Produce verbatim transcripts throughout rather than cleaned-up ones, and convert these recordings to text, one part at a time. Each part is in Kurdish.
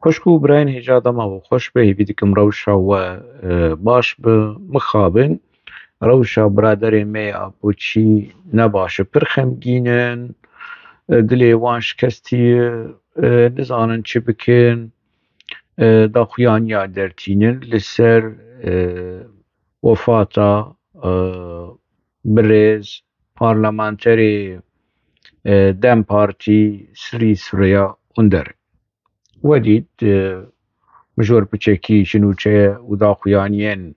Xweşk û birayên hêja dema we xweş be, hêvî dikim rewşa we, e, baş be, mixabin. Rewşa biraderê me yê Apoçî ne baş e, pir xemgîn in, e, dilê wan şikestî ye, e, nizanin çi bikin, e, daxuyaniya dertînin li ser, e, wefata, e, birêz parlamenterê, e, DEM Partî Sirî Süreyya Onder. We dît, e, mijor piçekî ji nûçe û daxuyaniyên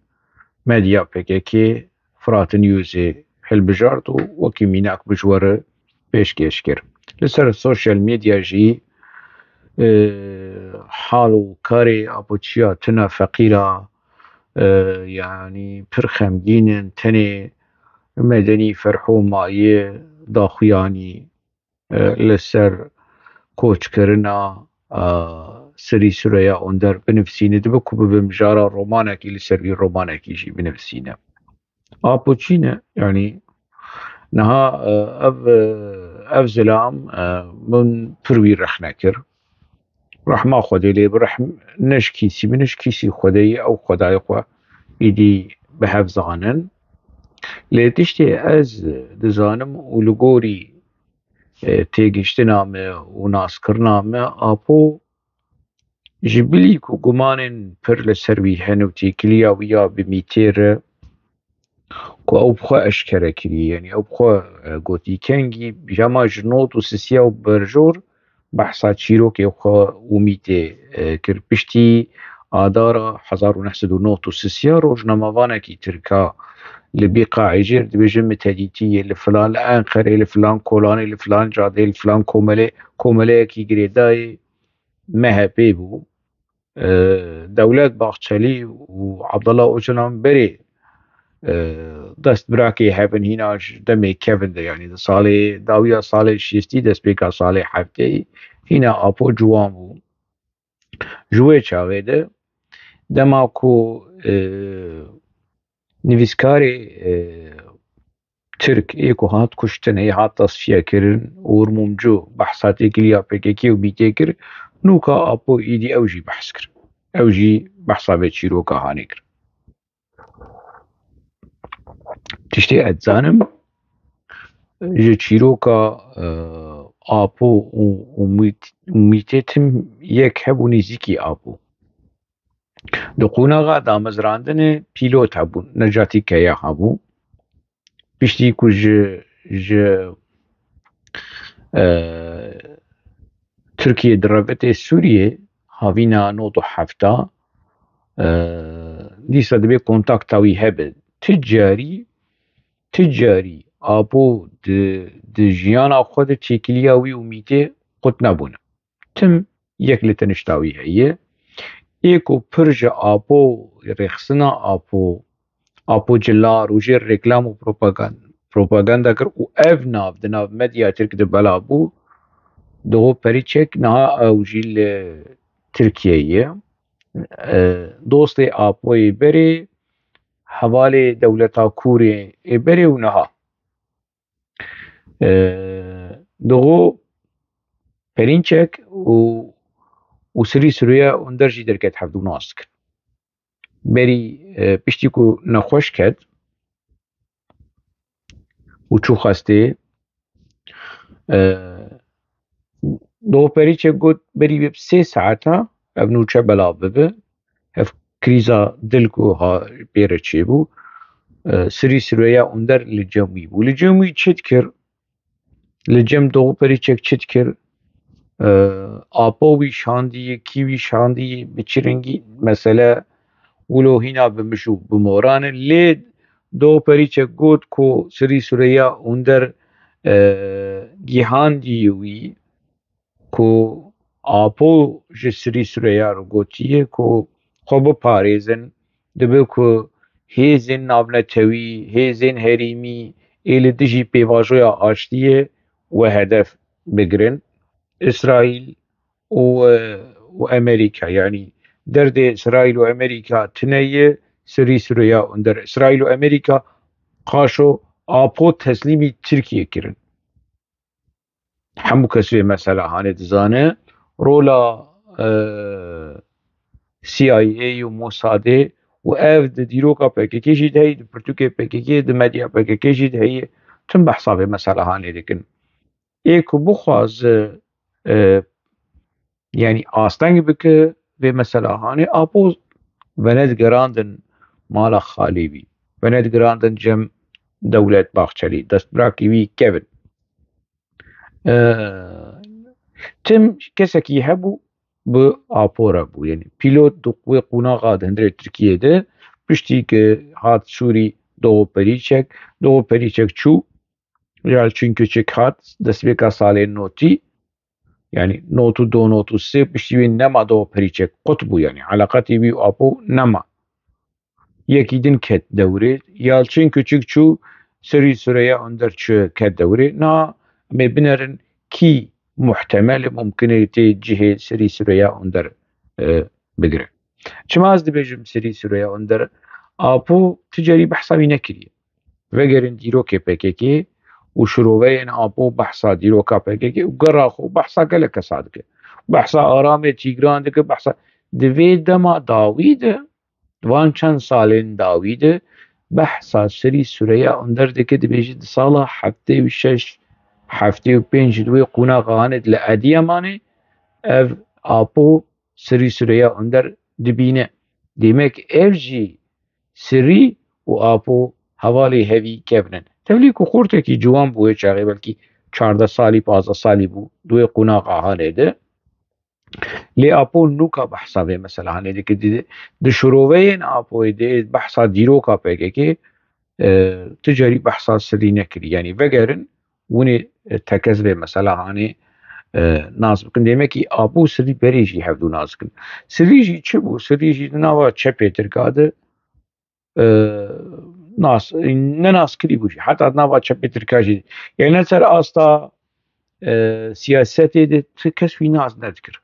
medya P K K Fırat Newsê hilbijart û wekî mînak bi ji we re pêşkêş kir. Li ser sosyal medya jî, e, hal û karê Apoçiya tune feqîra, e, yanî pir xemgîn in, tenê Medenî Ferho maye daxuyanî, e, li ser koçkirina, e, Sirî Süreyya Onder binivîsîne, dibe ku bibe mijara romanekî, li ser wî romanekî jî binivîsîne. Apo çi ne? Yanî niha, e, ev, e, ev zilam, e, min pir wî rexne kir. Rehma Xwedê lê bi, rehm ne ji kîsî min, ji kîsî Xwedê ye, ew Xwedayê xwe îdî bi hev zanin. Lê tiştê ez dizanim û li gorî, e, têgihiştina me û naskirina me, Apo ji bilî ku gumanên pir li ser wî hene û têkiliya wî ya bi mîtê re ku ew bi xwe eşkere kiriye, yanî ew bi xwe, e, gotî kengî, hema ji nod û sisiya û berjor behsa çîrokê xwe û mîtê, e, kir. Piştî Adara hezar û neh sed û nod û sisiya rojnamevanekî tirka li Bîqaî jê re dibêje mitedîtî ye, li filan, li Enqerê, li filan kolanê, li filan cadeyê, li filan komelê, komeleyekî girêdayî M H P bû. E, Dewlet Bahçelî û Abdullah Ocalan berê, e, dest birakê hev in, hîna ji demê kevin de, yanî di salê dawiya salê şêstî, destpêka salê hefteyî, hîna Apo ciwan bû. Ji wê çaxê de dema ku, e, nivîskarê, e, Tirk ê ku hat kuştin, ê hat tasfiye kirin û wir mûmcu behsa têkiliya P K K û mîtê kir, nûka Apo îdî ew jî behs kir. Ew jî behsa vê çîroka hanê kir. Tiştê ez dizanim, ji çîroka, e, Apo û, û mît-, û mîtê tim yek hebû nêzîkî Apo. Di qonaxa damezrandinê pîlot hebû, Necatî Keya hebû. Piştî ku ji, ji, e, Tirkiye direvitê Sûriyê, havîna nod û hefta, e, dîsa divê kontakta wî hebe. Ti carî, ti carî Apo di, di jiyana xwe de têkiliya wî û mîtê qut nebûne. Tim yek li tenişta wî heye. Ê ku pir ji Apo, rêxistina Apo, Apo Cila, rojê reklam û propagan-, propaganda kir û ev nav di nav medya Tirk de bela bû. Doğu Perinçek niha ew jî li Tirkiye ye. E, dostê Apoyê berê, hevalê dewleta Kûrê ê berê û niha. E, Doğu Perinçek û, û Sirî Süreyya Onder jî derket hevdû nas dikin. Berî, e, piştî ku nexweş ket û çû xwestê, e, Doğu Perinçek got, berî bi sê saeta ev nûçe belav bibe. Ev krîza dil ku ha pê re çêbû, e, Sirî Süreyya Onder li cem wî bû. Li cem wî çi dikir? Li cem Doğu Perinçek çi dikir? E, Apo wî şandî, kî wî şandî, bi çi rengî, mesele wilo hîna bi mij û bi moran e. Lê Doğu Perinçek got ku Sirî Süreyya Onder, e, gihandî wî, ku Apo ji Sirî Süreyya re gotiye ku xwe biparêzin, dibe ku hêzên navnetewî, hêzên herêmî ê li dijî pêvajoya aştiyê we hedef bigirin. Îsraîl û, û Amerîka, yanî derdê Îsraîl û Amerîka tune ye, Sirî Süreyya Onder. Îsraîl û Amerîka qaşo Apo teslîmî Tirkiyê kirin. Hemû kes vê mesela hanê dizane. Rola, e, C I A û Mossadê û ev di dîroka P K K jî de heye, di pirtûkê P K K, di medya P K K jî de heye. Tim behsa vê meselehanê dikin. Ê ku bixwaze, e, yanî asteng bike vê meselehanê, Apo venedigerandin mala xalê wî, venedigerandin cem Dewlet Bahçelî, destbirakî wî kevin. E, tim kesekî hebû, bi Apo re bû. Yanî pîlot di wê qonaxa di hundirê Tirkiyê de, piştî ku hat Sûrî, Doğu Perîçek, Doğu Perîçek çû, Yalçın Küçük hat, destpêka salên notî, yanî not û do, not û sê, piştî wî nema Doğu Perîçek, qut bû, yanî eleqetî wî û Apo nema. Yekî din ket dewrê. Yalçın Küçük çû, Sirî Süreyya Önder çû ket dewrê. Na, em ê binerin kî muhtemel e, mumkin e tê cihê Sirî Süreyya Önder, e, bigire. Çima ez dibêjim Sirî Süreyya Önder? Apo ti carî behsa wî nekiriye. Vegerin dîrokê P K K û şiroveyên Apo behsa dîroka P K K û gera xwe behsa gelek kesa dike. Behsa Aramê Tîgran dike, behsa di vê dema dawî de, di van çend salên dawî de behsa Sirî Süreyya Önder dike, dibêje di sala heftê û şeş, heftê û pênc di wê qonaxa hanê li Ediyamanê ev Apo Sirî Süreyya Önder dibîne. Demek ev jî Sirî û Apo hevalê hevî kevin in. Tevlî ku xortekî ciwan bû wê çaxê, belkî çardeh salî, pazdeh salî bû di wê qonaxa hanê de. Lê Apo nûka behsa vê meselehanê dike. Di, di şiroveyên Apoyê de behsa dîroka P K K, e, ti carî behsa Sirî nekirî. Yanî vegerin, winê, e, tekez vê meselehanê, e, nas bikin. Demekî Apo Sirî berê jî hevdû nas dikin. Sirî jî çi bû? Sirî jî di nava çepê Tirka de, e, nas, nenaskirî bû jî. Heta nava çepê Tirka jî. Yani ne ser asta, e, siyasetê de ti kes wî nas nedikir.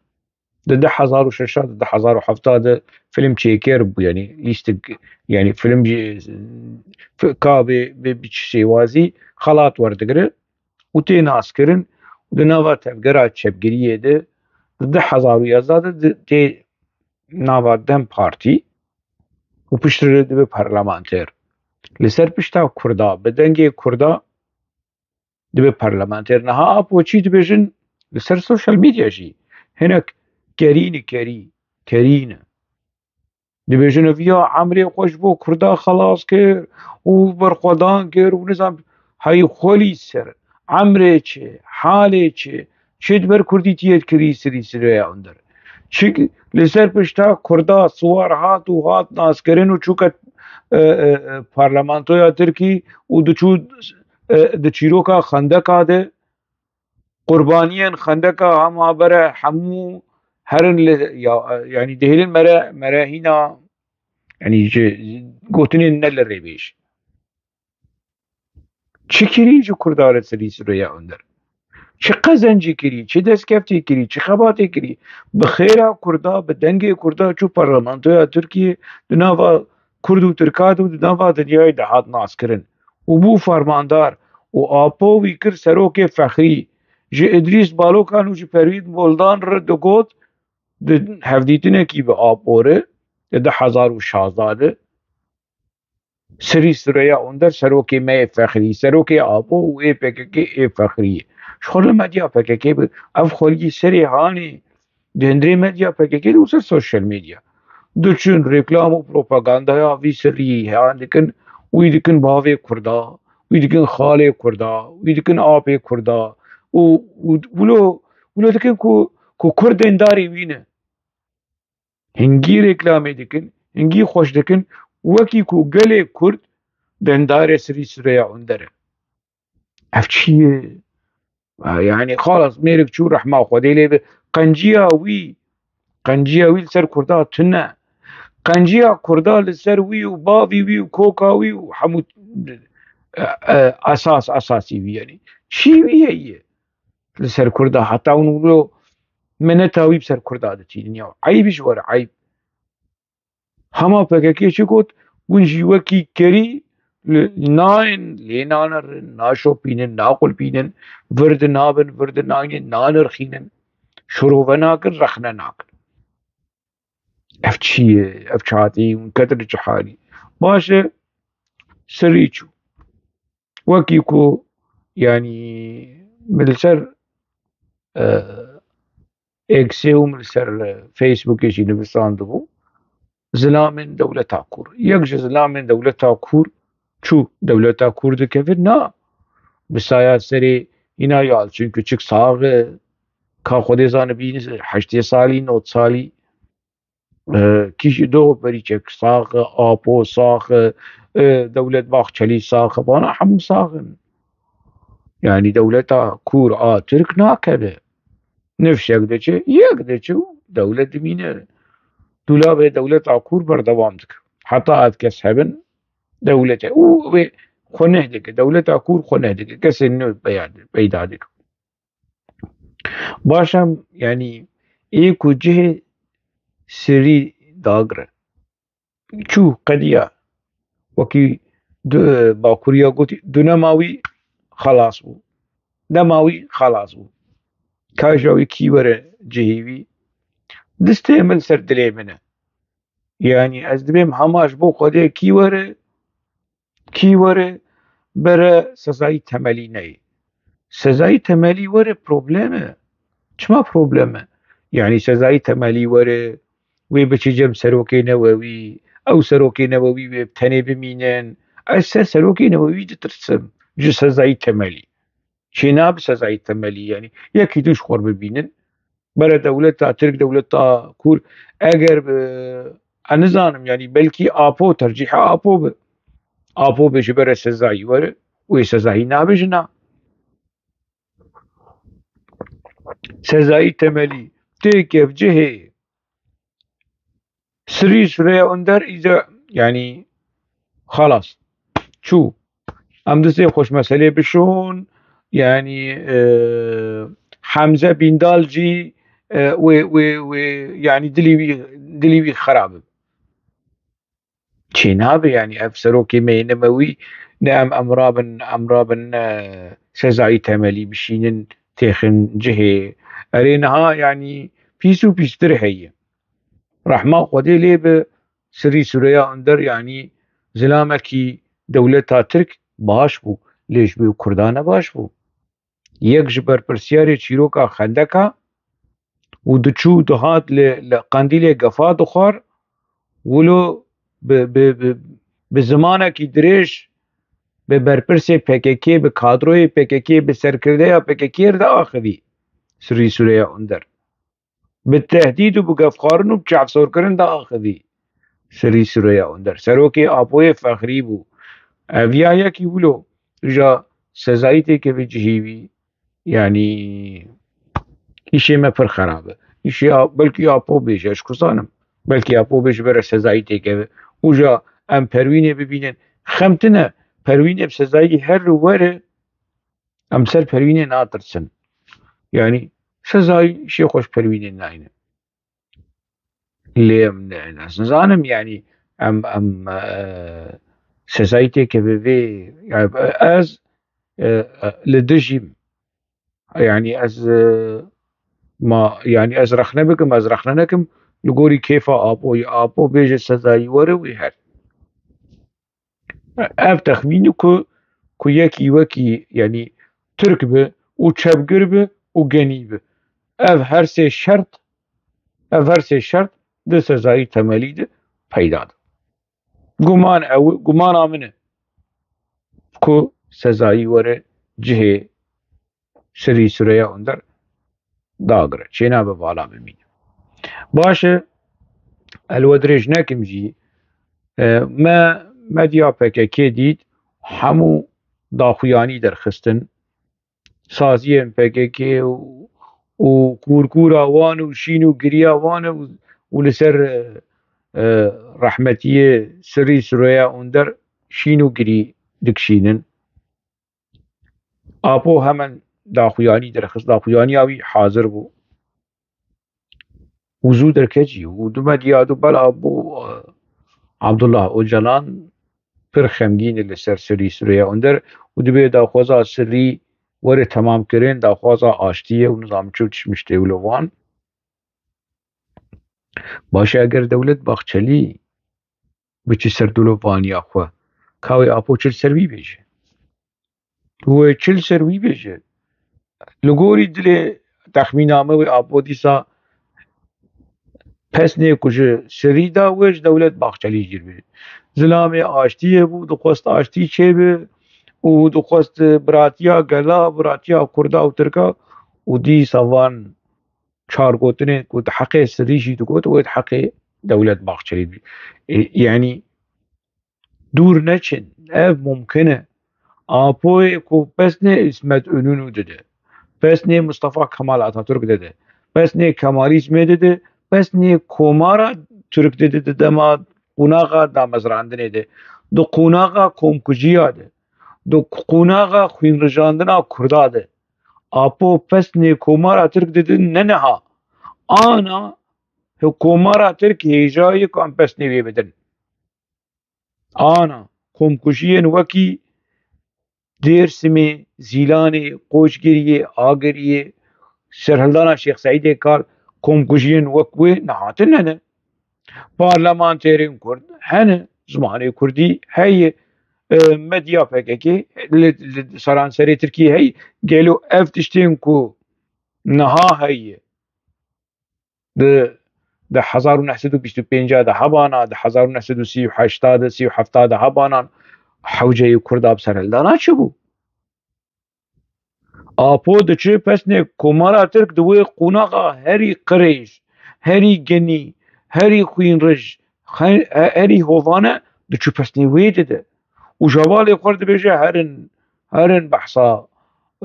Di du hezar û şeş de, du hezar û heft de film çêker bû, yani lîstik, yani film jî, f-, ka bi, bi, bi çi şêwazî xelat werdigire û tê naskirin. Di nava tevgera çepgiriyê de, di du hezar û yazdeh de di, tê nava DEM Partî û piştre dibe parlamenter. Li ser pişta Kurda, bi dengê Kurda dibe parlamenter. Niha Apo çi dibêjin li ser sosyal medya jî? Hinek kerî ne, kerî, kerî ne. Dibêjin, ev ya emrê xwe ji bo Kurda xelas kir û berxwedan kir û nizam, hey xwelî ser, emrê çi, halê çi, çi di ber Kurdîtiyê kirî Sirî Sireyya Önder. Çi li ser pişta Kurda siwar hat û hat naskirin û çûke, e, e, e, parlamentoya Tirkî û diçû, e, di çîroka xendeka de, qurbaniyên xendeka hema bere hemû herin li, ya, yanî dihêlin mere, mere hîna, yanî ji gotinên ne li rêbêj. Çi kirî ji Kurda re Sirî Sireyya Önder? Çi qezencî kirî, çi destkeftî kirî, çi xebatê kirî? Bi xêra Kurda, bi dengê Kurda çû parlamentoya Tirkiyê, di nava Kurd û Tirka de û di nava dinyayê de hat naskirin û bû fermandar û Apo wî kir serokê fexrî. Ji Îdrîs Balokan û ji Pervîn Boldan re digot, di hevdîtinekî bi Apo re di du hezar û şazdeh de, Sirî Sireyya Önder serokê me yê fexrî, serokê Apo û ê P K K ê fexrî ye. Ji xwe li medya P K K bi ev xwelî serê hanê di hundirê medya P K K de û ser sosyal medya diçin, reklam û propagandaya vî sirî heyan dikin, wî dikin bavê Kurda, wî dikin xalê Kurda, wî dikin apê Kurda û, û wilo, wilo dikin ku, ku Kurd dendarê wî ne. Hingî reklamê dikin, hingî xweş dikin, wekî ku gelê Kurd dendarê Sirî Sireyya Önder e. Ev çi ye? Ha, yani xalas mêrik çû rehma Xwedê lê bi qenciya wî, qenciya wî li ser Kurda tune. Qenciya Kurda li ser wî û bavî wî û koka wî û hemû, e, e, esas, esasî wî yani. Çî wî heye? Li ser Kurda heta hûn wilo mineta wî bi ser Kurda ditînin ya. Eyb ji we re eyb. Hema P K K çi got? Hûn jî wekî kerî li, nayên, lê nanerin, naşopînin, naqulpînin, vir di nabin, vir di nayên, nanirxînin. Şirove nakin, rexne nakin. Ev çi ye? Ev çi hatî? Hûn ketin ciharî. Baş e, sirrî çû. Wekî ku, yanî, min li ser, e, X-ê û min li ser, e, Facebookê jî nivîsandibû, zilamên dewleta kûr. Yek ji zilamên dewleta kûr çû dewleta kûr dikevin, na, bi saya serê îna yal, çunku çik sax e, ka Xwedê zanibî, heştê salî, nod salî, e, kî jî do berî çek sax e, Apo sax e, e, Dewlet Bahçelî sax e, bana hemû sax in. Yanî dewleta kûr a Tirk nakeve. Nifşek diçe, yek diçe û dewlet dimîne. Dûlabê dewleta kûr berdewam dike. Heta ev kes hebin, dewlet e. Û wê xwe neh dike. Dewleta kûr xwe neh dike. Kesên nû peya-, peyda dike. Baş e, yanî, ê ku cihê sirrî dagire. Çû, qediya. Wekî du-, Bakuriya gotî, du nema wî xelas bû. Dema wî xelas bû. Ka ji wî kî were cihê wî? Distê min ser dilê min e. Yanî ez dibêm hema ji bo Xwedê kî were, kî were bere Sezayî Temelî neyê. Sezayî Temelî were problem e. Çima problem e? Yanî Sezayî Temelî were, wê biçî cem serokê Newewî, ew serokê Newewî wê tenê bimînin. Ez ser serokê Newewî ditirsim. Ji Sezayî Temelî. Çênabe Sezayî Temelî, yanî yekî du ji xwe bibînin. Bere dewleta Tirk, dewleta Kûr, eger bi, ez nizanim, yanî belkî Apo, tercîha Apo bi. Apo bê ji bere Sezayî were, wê Sezayî nabe jina. Sezayî Temelî tê kevcihê Sirrî Süreyya Önder îca, yanî, xalas. Çû. Em distê xweş meselê bişon, yanî, e, Hemze Bîndal jî, e, wê, wê, wê, yanî, dilî wî, dilî wî xerab e. Çênabe, yanî, ev serokê me yê Nemewî, ne em, em rabin, em rabin, e, Sezayî Temelî bişînin, têxin cihê. Erê niha, yanî, pîs û pîstir heye. Rehma Xwedê lê bi Sirrî Süreyya Önder, yanî zilamekî dewleta Tirk baş bû, lê ji bo Kurda ne baş bû. Yek ji berpirsiyarê çîroka Xendeka û diçû dihat li, li Qendîlê gefa dixwar, wilo bi, bi, bi, bi zimanekî dirêj bi berpirsê P K K, bi kadroyê P K K, bi serkirdeya P K K re diaxivî Sirrî Süreyya Önder. Bi tehdîd û bi gefxwarin û bi çavsorkirin diaxivî Sirrî Süreyya Önder. Serokê Apoyê fexrî bû. Ev ya yekî wilo, îja Sezayî têkeve cihê wî, yanî îşê me pir xerab e. Îşê A-, belkî Apo bêje, ez ku zanim. Belkî Apo bêje bere Sezayî têkeve. Îja em Perwînê bibînin. Xem tine, Perwînê bi Sezayî her were, em ser Perwînê natirsin. Yanî Sezayî şê xweş Perwînê nayne. Lê em ne, ez nizanim, yanî em, em, e, Sezayî têkeve vê, yanî ez, e, e, li dijîm. Yanî ez, e, ma, yanî ez rexne bikim, ez rexne nekim, li gorî kêfa Apoyê, Apo bêje Sezayî were wê her. Ev texmîn e ku, ku yekî wekî, yanî Tirk bi û çepgir bi û genî bi. Ev her sê şert, ev her sê şert di Sezayî Temelî de peyda dibe. Guman ew, gumana min e ku Sezayî were cihê Sirrî Süreyya Önder dagire. Çênabe vala bimîne. Baş e, ez li we dirêj nekim jî, e, me medya P K K dît, hemû daxuyanî derxistin. Saziyên P K K û, û kûrkûra wan û şîn û giriya wan û, û li ser, e, e, rehmetiyê Sirrî Süreyya Önder şîn û girî dikişînin. Apo hemen daxuyanî derxist, daxuyaniya wî hazir bû. Û zû derketî û du medya du bela bû, e, Abdullah Ocalan pir xemgîn e li ser Sirrî Süreyya Önder û dibê daxwaza Sirrî were temamkirin, daxwaza aştî ye û nizam çi tişt miştê wilo wan. Baş e, eger Dewlet Baxçelî biçî ser dolovaniya xwe, ka wê Apo çi li ser wî bêje? Wê çi li ser wî bêje? Li gorî dilê texmîna me wê Apo dîsa pesnê ku ji serî da wê ji Dewlet Baxçelî jî bê. Zilamê aştiyê bû, dixwest aştî çêbe û dixwest biratiya gela, biratiya Kurda û Tirka û dîsa van çar gotinên ku di heqê serî jî digot, wê di heqê Dewlet Baxçelî bî. E, yanî dûr neçin, ev mumkin e. Apoyê ku pesnê Îsmet Înûnû dide, pesnê Mustafa Kemal Atatürk dide, pesnê Kemalizmê dide, pesnê Komara Tirk dide di dema qonaxa damezrandinê de, di qonaxa komkujiya de, di qonaxa xwînrijandina Kurda de. Apo pesnê Komara Tirk dide ne niha. Ana Komara Tirk hêja ye ku em pesnê wê bidin. Ana komkujiyên wekî Dêrsimê, Zîlanê, Qoçgiriyê, Agiriyê, serhildana Şêx Seîdê Kal, komkujiyên wek wê nehatin hene. Parlamenterên Kurd hene, zimanê Kurdî heye, e, medya P K K li, li seranserê Tirkiyê heye. Gelo ev tiştên ku niha heye, di, di hezar û neh sed û bîst û pênc de hebana, di hezar û neh sed û sî û heşt de, sî û heft de hebanan, hewceyê Kurda bi serhildana çi bû? Apo diçi pesnê Komara Tirk di wê qonaxa herî qirêj, herî genî, herî xwînrij, he-, he-, herî hovane diçi pesnê wê dide. Û ji hevalê xwe re dibêje herin, herin behsa,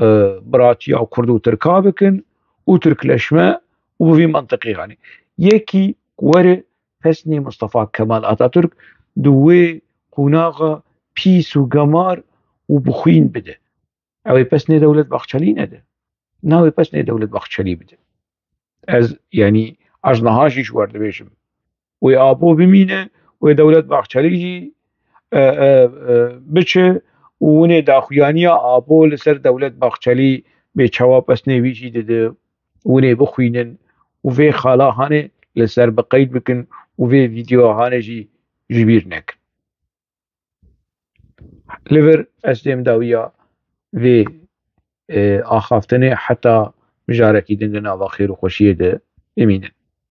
e, biratiya Kurd û Tirka bikin û Tirkleşme û bi vî mentiqî, yanî yekî were pesnê Mustafa Kemal Atatürk di wê qonaxa pîs û gemar û bi xwîn bide. Ew ê pesnê Dewlet Baxçelî nede. Navê pesnê Dewlet Baxçelî bide. Ez, yanî, ez niha jî ji we re dibêjim. Wê Apo bimîne, wê Dewlet Baxçelî jî, e, e, e, biçe û winê daxuyaniya Apo li ser Dewlet Baxçelî bê çawa pesnê wî jî dide, winê bixwînin û vê xala hanê li ser bi qeyd bikin û vê vîdyoya hanê jî ji bîr nekin. Li vir ez dêm dawiya vê, e, axaftinê heta mijarekî din di nava xêr û xweşiyê de bimînin.